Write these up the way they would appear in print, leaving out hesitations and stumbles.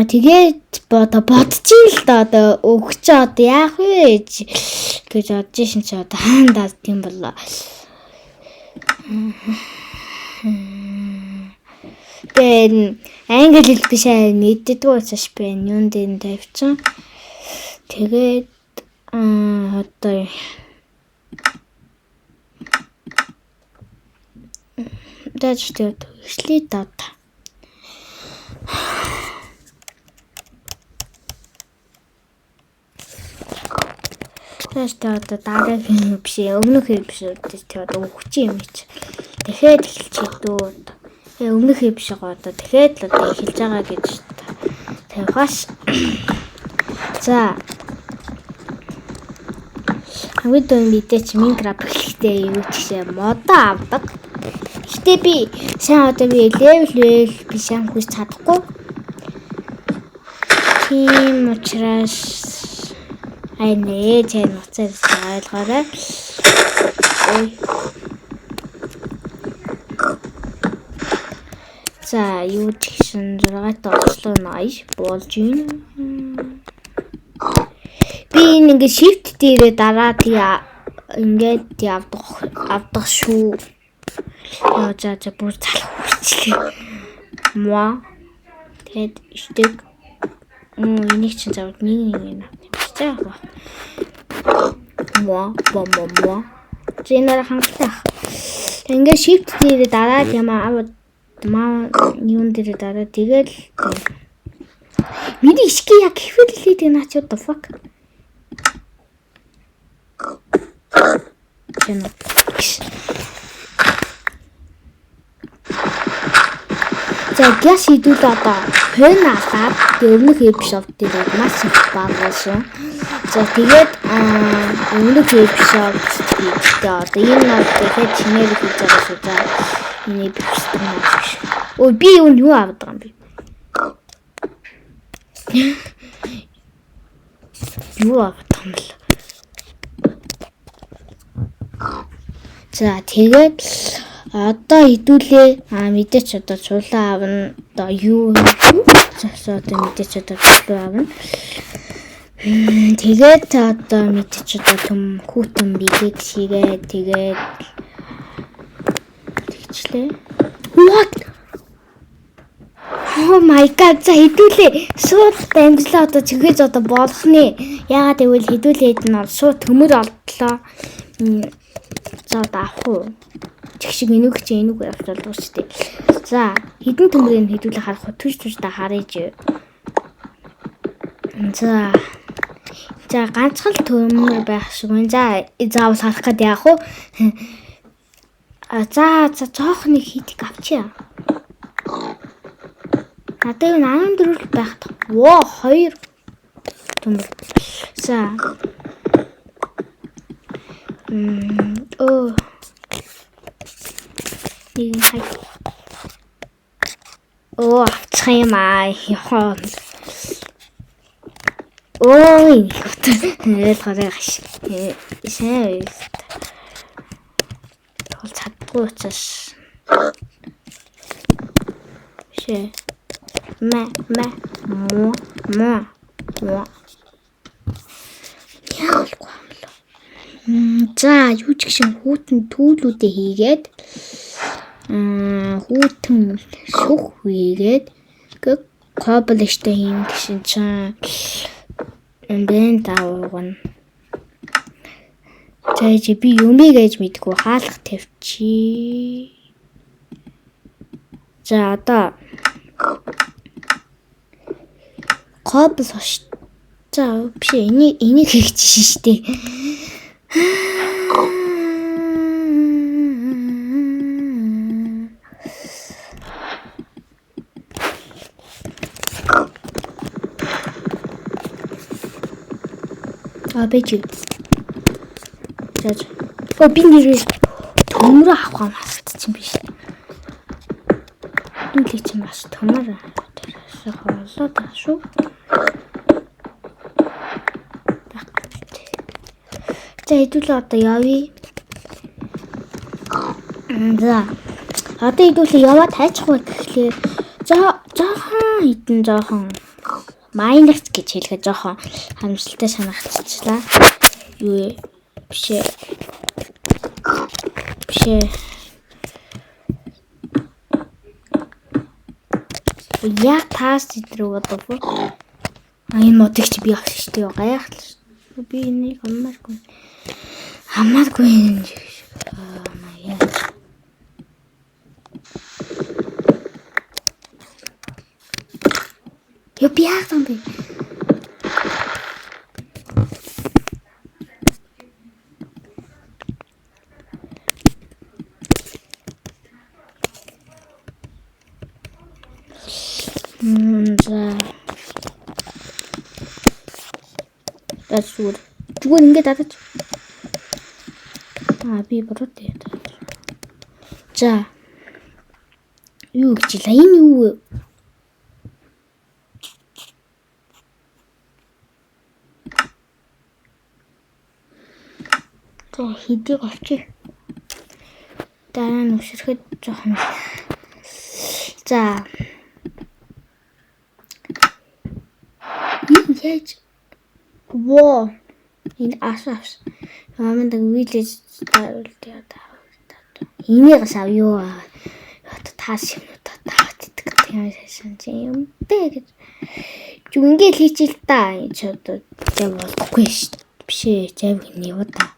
Тэгээд бодчих л да, одоо өгч одоо яах вэ гэж бодож шин чи одоо хаана тийм боллоо. Тэгээд англи хэл биш аа мэддэггүй учраас би юун дээр нь тавьчихсан. Тэгээд одоо дэж тэгээд эхлэе да. Тэгээс тэ одоо дараагийн биш өмнөх эпизод дээр тэ одоо өгч юм чи. Тэгэхээр эхэлчихээ дөө. Тэгээ өмнөх эпизод одоо тэгэхээр л одоо эхэлж байгаа гэж тавихаас. За. Хамгийн түрүүнд мэдээч Minecraft эхлэхдээ юу ч гэсэн модоо авдаг. Гэтэ би сайн одоо би level би сайн хүч чадахгүй. Тийм учраас ай нэ чай нуцаар ойлгоорой. Ой. За юу ч гэсэн 6 та очлоо аяш болж байна. Би энэ ингээ shift дээрээ дараа тэгээ ингээд авдах шүү. Яа за за бүр залах хүрчлээ. Муа. Тэгээд ишдэг. Энийг чинь заавал нэг нэг юм авчих юм чи яах вэ? Муа бо мо муа. За энэ арай хангалттай ах. Ингээ shift дээрээ дараад юм аваад маа юун дээрээ дараа тэгэл миний ишги яг хэвэллээд наач what the fuck. Чэнэ. За гяс хэдүүл одоо хойно аваад өмнөх эпизод дээр маш их багуулсан. За тэгээд өмнөх эпизод хийхдээ одоо энэ нь тэгэхээр чинээр хийж байгаа шүү. За энэ эпизод нь биш. Ой би юу авдаг юм бэ? Юу авдаг юм бэл? За тэгээд одоо хэдүүлээ мэдээч одоо цулаа авна. Одоо юу зөксөө одоо мэдээч одоо цулаа авна. Тэгээд одоо мэдээч одоо түм хүүтэн бэлэг хийгээ тэгээд тэгчлээ. What? Oh my god. За хэдүүлээ. Шууд дамжлаа одоо чиглэж одоо болох нэ. Яагаад гэвэл хэдүүлээд нь бол шууд төмөр олдлоо. За одоо авах уу? Чих шиг энүүг чи энүүг авч болдгоо шүү дээ. За хэдэн төмрийг хэдүүлээ харах уу? Түж түж та харъя. За. За ганцхан төмөр байх шиг байна. За заавал харах гээд яах вэ? А за за жоох нэг хийдэг авчия. Надад энэ 14 л байх. Воо 2 төмөр. За. Оо. Нэг хай. Оо авчих юм аа. Яхаа. Ой, ойлгоорой гаш. Сайн. Тул чаддгүй учраас. Шээ. Мэ мэ мо мо мо. Яалгүй юм л. За юу ч гэсэн хүүтэн түүлүүдээ хийгээд хүүтэн шүх хийгээд кобл штэ хийм гэсэн чинь бэн давуугна. За чи би юмыг ээж мэдгүй хаалга тавьчих. За одоо кобл хош. За биш энийг хийчих штэ. А бэж. За. О би нэрээ төмөр авах юм хасдчих юм биш. Нүлээ чинь бас төмөр тэрээс хоолоо та шүү. За хэдүүлээ одоо явъя. За. Одоо хэдүүлээ яваад хайчих уу гэхлээр за жоохон хитэн жоохон Minecraft гэж хэлэхэд жоохон харамсалтай санагдчихлаа. Юу вэ? Биш ээ. Биш ээ. Яг таас идрүү бодов. А энэ модыг чи би авсан шүү дээ. Гайхал шүү. Би энийг аммааргүй. Аммааргүй юм шиг. Аа яа. Юу би яасан бэ? За. За зүгээр. Зүгээр ингээд дадаж. Аа би буруу дээ. За. Юу гэж илаа? Энэ юу вэ? За хэдийг олчих. Дараа нь өшөрөхөд жоохон. За. Энэ яаж? Во. Энэ ас авс. Маманд village таруулдаг. Энийг бас авъя. Одоо таас юмнуудаа таваад идэх гэдэг юм шашин юм бэ гэж. Зүг ингээд хийчихэл та. Энэ ч одоо зав болохгүй шүү дээ. Биш ээ, зав гинэ юу та.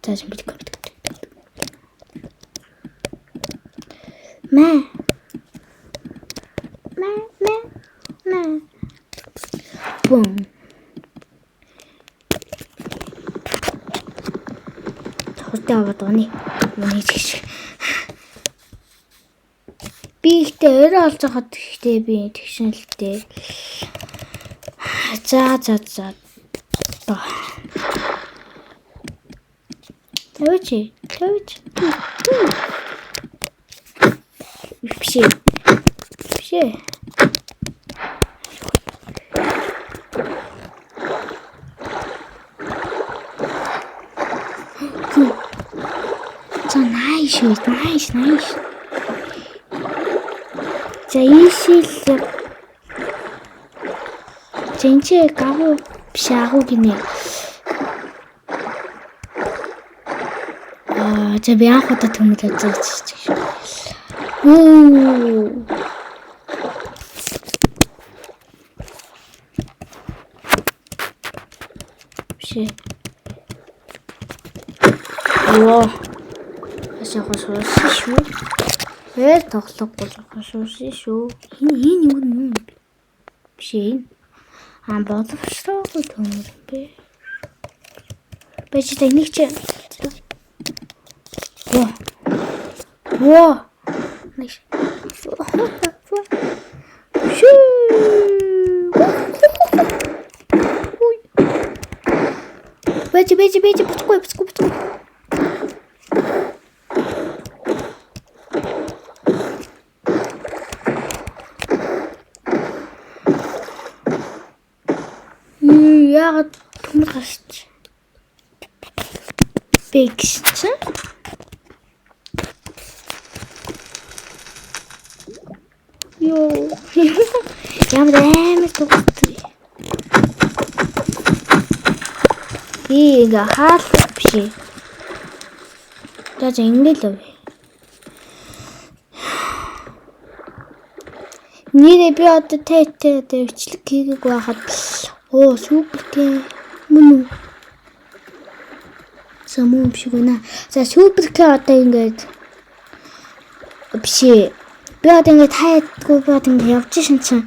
За мэдгүй мэдгүй. Мэ. Мэ мэ мэ. Бум. Хурдан аваад унаа. Унаа гэж. Би ихтэй орой олж байхад ихтэй би тэгшин л дээ. За за за. Тавьч. Тавьч. Биш ээ. Биш ээ. За nice шүү. Nice, nice. За ийшэл. За энэ чи гавуу биш агуу гинэ. Аа за би анх удаа төмөл үзэж шүү. Үу. Биш ээ. Йоо. Хашаа хошуусан шүү. Ээ тоглохгүй хошуусан шүү. Энэ энэ юу юм бэ? Биш ээ. Аа боловсроогүй төмөр юм бэ. Бэж та энийг чи. Во. Во. Nice. Шүү. Ой. Бэж бэж бэж буцгүй буцгүй буцгүй. Яагаад төмөр гарч бэ гэж чи? Йоо. Ямар амар тугтай. Би ингээ хаал биш ээ. За за ингэ л явъя. Нэрээ би одоо тай одоо бичлэг хийгээгүй байхад оо супер К мөн үү? За мөн биш байна. За супер К одоо ингээд биш ээ. Би одоо ингээд таядгүй би одоо ингээд явж шин чинь.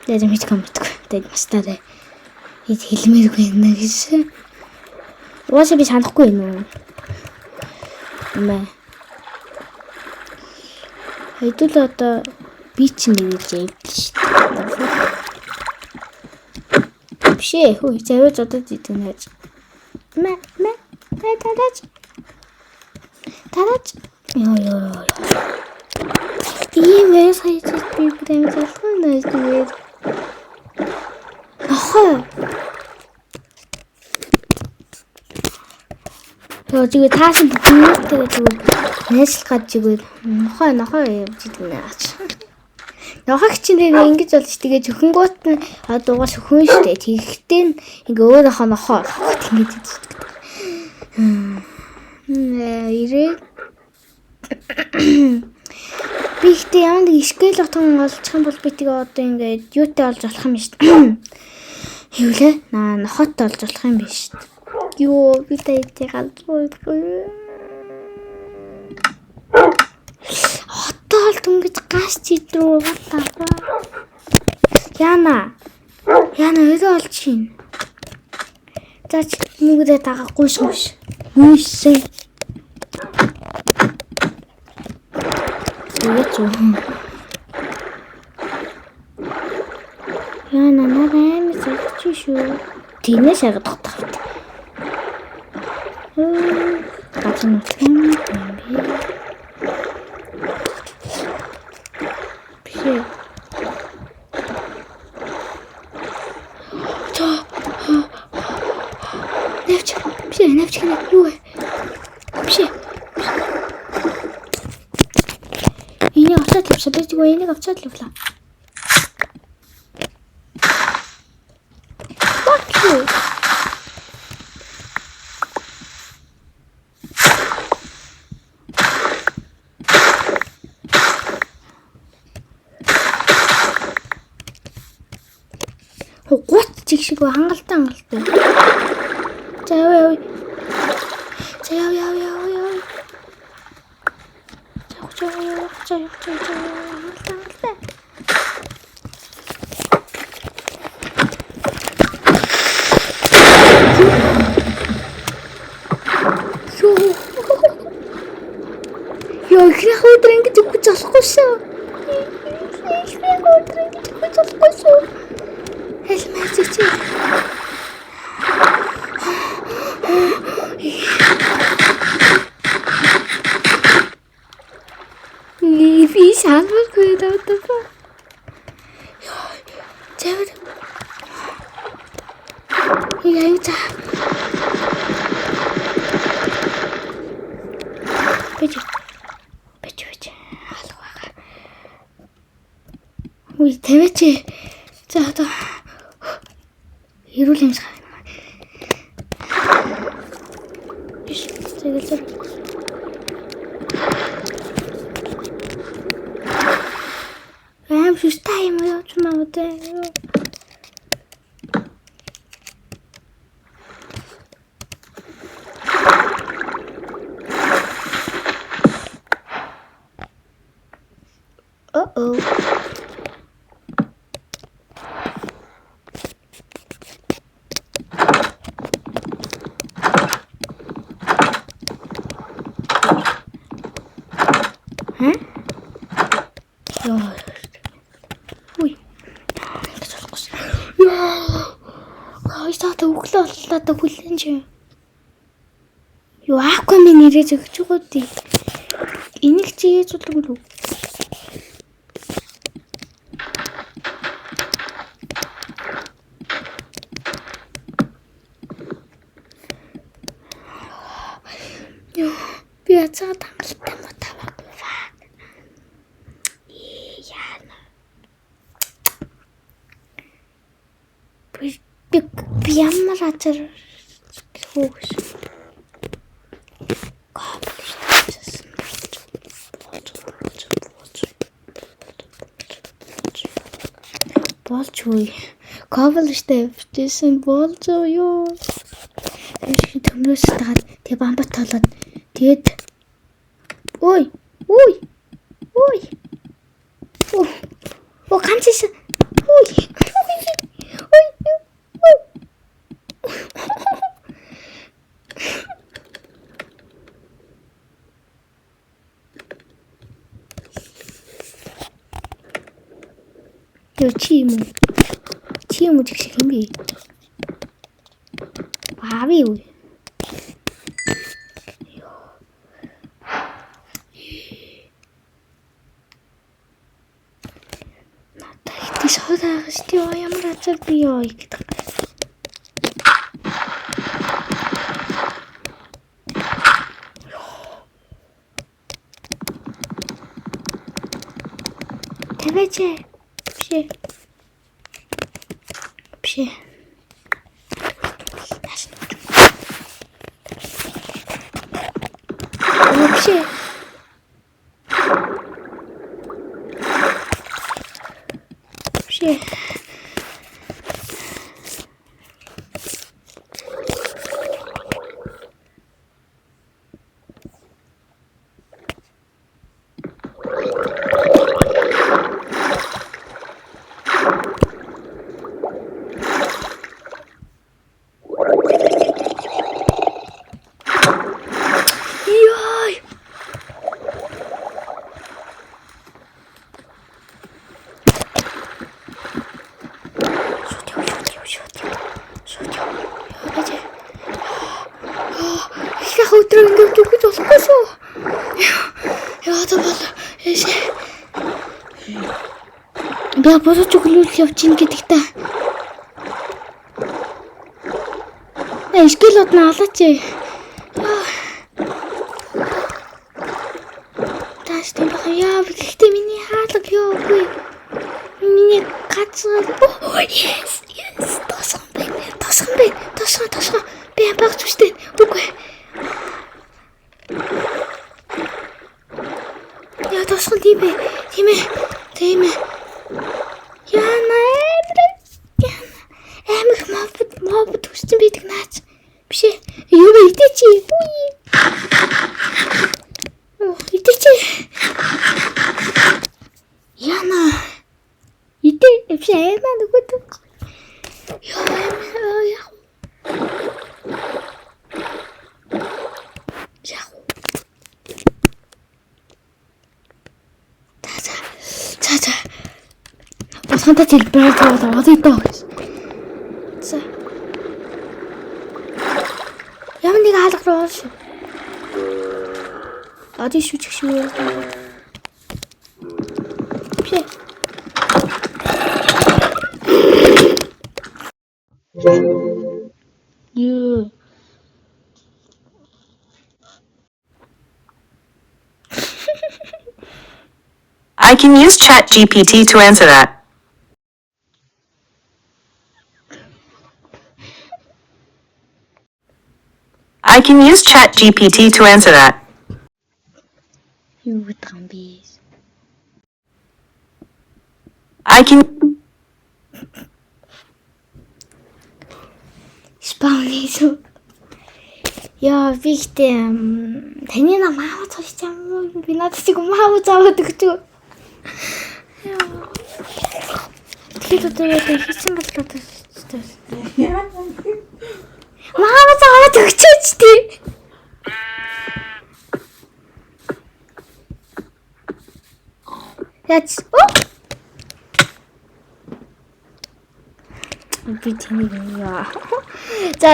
Тэгээд мэдгүй мэдгүй. Тэгээд мастараа ид хэлмээргүй юм гэж. Угаасаа би санахгүй юм уу? Мэ. Хэдүүл одоо би чинь нэрэж явдал шүү дээ. Биш ээ хөө завиа зодод идэг нэж. Мэ мэ мэ тараач. Тараач. Йоо ёо ёо. Ийм ээ сая чи би бүтээн залхуу нэж тэгээд. Охоо. Йоо зүгээр таасан бүгднийтэйгээ зүгээр найзлах гад зүгээр нохой нохой явж идэг наач. Нохой чинь тэгээ ингэж болж тэгээ чөхөнгүүт нь одоо угаас хөхөн штэ. Тэгэхдээ нь ингээ өөрөөхөө нохой болоход ингэж идэг. Ирээ. Би ихтэй ямар нэг скейл отон олчих юм бол би тэгээ одоо ингээд юутай олж болох юм биш үү? Юу лээ? Наа нохоттой олж болох юм биш үү? Юу би таяцыг галзуу. Одоо л дүнгэж гаш чидрүү what the fuck? Яна. Яна өрөө олж чинь. За нүгдээ дагахгүй шүү. Гүйсэн. Тэгээд зү. Яна наа амар зогч шүү. Тинээс яагаад тогтох вэ? Газар нутаг юм бэ? Биш ээ. Навч. Биш ээ, навч гэнэ. Юу вэ? Биш ээ. Энийг авчаад явчихлаа. Би зүгээр энийг авчаад явлаа. Fuck you. Гут чиг шиг хангалтай хангалтай. За яв яв. За яв яв яв яв. За яв яв за яв за хангалтай хангалтай. Йоо. Йоо, ихнийх өдөр ингэж өгч болохгүй шүү. Ихнийх өдөр ингэж өгч болохгүй шүү. Хэлмээ чи. Би шалбаргүй даа. Йоо. Зэвэр. Яа за. Бич. Бич бич. Алга байгаа. Үгүй тавиач. За одоо эрүүл юмс гарна. Биш. Тэгэл зөв. Аим шүстэй юм явж магадгүй. Uh-oh. Хэ? Йоо. Үй. Ингэж болохгүй. Йоо. Ой, сата өглөө боллоо да хүлэн чи. Юу Аквамен нэрээ зөгч байгаа үү? Энийг чи яаж бодлоо үү? Йоо, би яцаа хангалтай муу таваагүй. Fuck. Яана. Би ямар азар хөөгс. Болж үе. Кобл штэ явчихсан болж юу. Тэр төмрөөс тагаад тэгээ бамбат толоод тэгээд ой ой ой О ганц исэн. Ой ой ой. Йоо чи юм уу? Чи юм уу гэх юм бэ? Ави юу? Надад ихтэй сод байгаа шүү дээ. Ямар азар би ёо гэдэг. Тавиач. Биш. Биш. Тааш нүч. Биш. Биш. Йой. Шууд яв, шууд яв, шууд яв. Шууд яв. Яа, байж. Их өдрөө ингэж үгэж болохгүй шүү. Яа, одоо бол яшээ. Би босож өглөөл явж ийн гэдэгтээ. Скелот нь алаач. Тааш тийм баха яа, гэхдээ миний хаалга ёогүй. Миний газар. Oh, yes, yes. Тосгон байна. Тосгон байна. Тосгон, тосгон. Би баг зүштэй. Үгүй. Яа, тосгон тийм ээ. Тийм ээ. Тийм ээ. Яна амар. Яна. Амар mob төрсөн байдаг наач. Биш ээ. Юу бэ идэ чи? Үгүй. Оо, идэ чи. Яна. Идэ биш аймаа нөгөөд. Яа, амар яа. Яа. За за. За за. Босгонтой хэлбэрээр тоо одоо идэ гэж. За. Ямар нэг хаалга руу орно шүү. Одоо шүжих шүү. Биш. Юу. I can use ChatGPT to answer that. I can use ChatGPT to answer that. Юу гэдэг юм бэ? I can Spawn хийсэн. Яа, би ихтэй таны нам маав цогч юм уу? Би надад чиг маав заавад өгч. Яа. Тэгэхээр одоо яа хийсэн бол одоо маав заавад өгчөөч тий. Яач? Оо. Би тэнийг яа. За.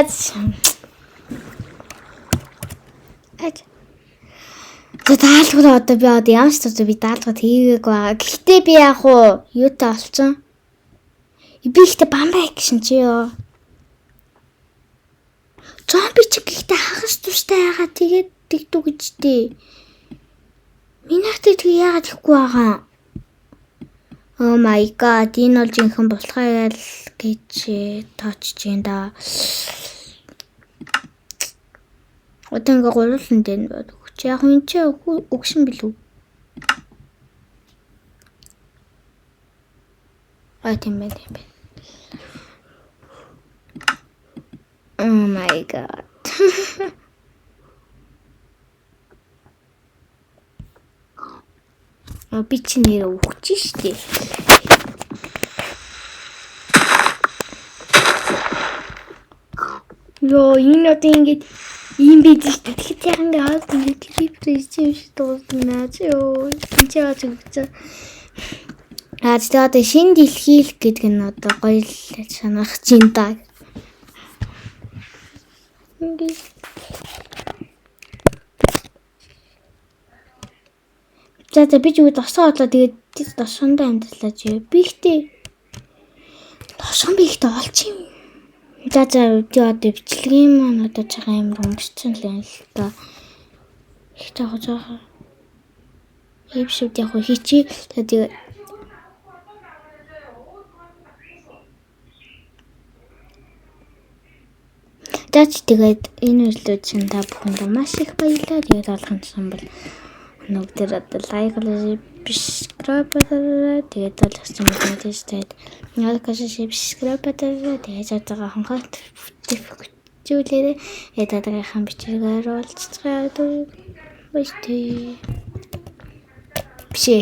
Аж. За даалгавар одоо би одоо ямар ч зүйл би даалгавар хийгээгүй байгаа. Гэхдээ би яг уу юутай олцсон. Би ихтэй бамбай гэсэн чи ёо. Зомби чи гэхдээ хагас туштай яагаад тэгээд тэгдүү гэж дээ. Минийхтэй тэг яагаад ихгүй байгаа. Oh my god, энэ бол жинхэнэ булхай ял гэж тоочж юм да. Одоо ингээ гуруулсан дээр нь өгч. Яг энэ чи өгшин билүү? А тийм байх, тийм байх. Oh my god. А би чи нэр өгч штэ. Йоо, энэ одоо ингэж ийм байж штэ. Тэгэхэд яг ингээ хаад ингээ creeper ирсэн юм шиг дуулнаа. Йоо, энэ чи яаж өгсөн. Аа тэгээ одоо шинэ дэлхий л гэдэг нь одоо гоё л санах чинь да. Ингээ. За за би зүгээр тосгоо одлоо тэгээд тосгондоо амьдралаа чи. Би ихтэй тосгон би ихтэй олчих юм. За за би одоо бичлэгийн маань одоо чага амар өнгөрцөн л юм л та. Их жоо жоо. Эпизод яг хийчи. Тэгээд За, тэгээд энэ үйлдэл чинь та бүхэндээ маш их баярлалаа. Тэгээд олгонцсон бол өнөөдөр одоо like, subscribe болоорой. Тэгээд залгасан мэдээж тэгээд like, subscribe болоорой. Тэгээд чадгаа хонхот зүйлээрээ тэгээд дараагийнхаа бичлэгээр уулзцгаая. Баяртай. Биш ээ.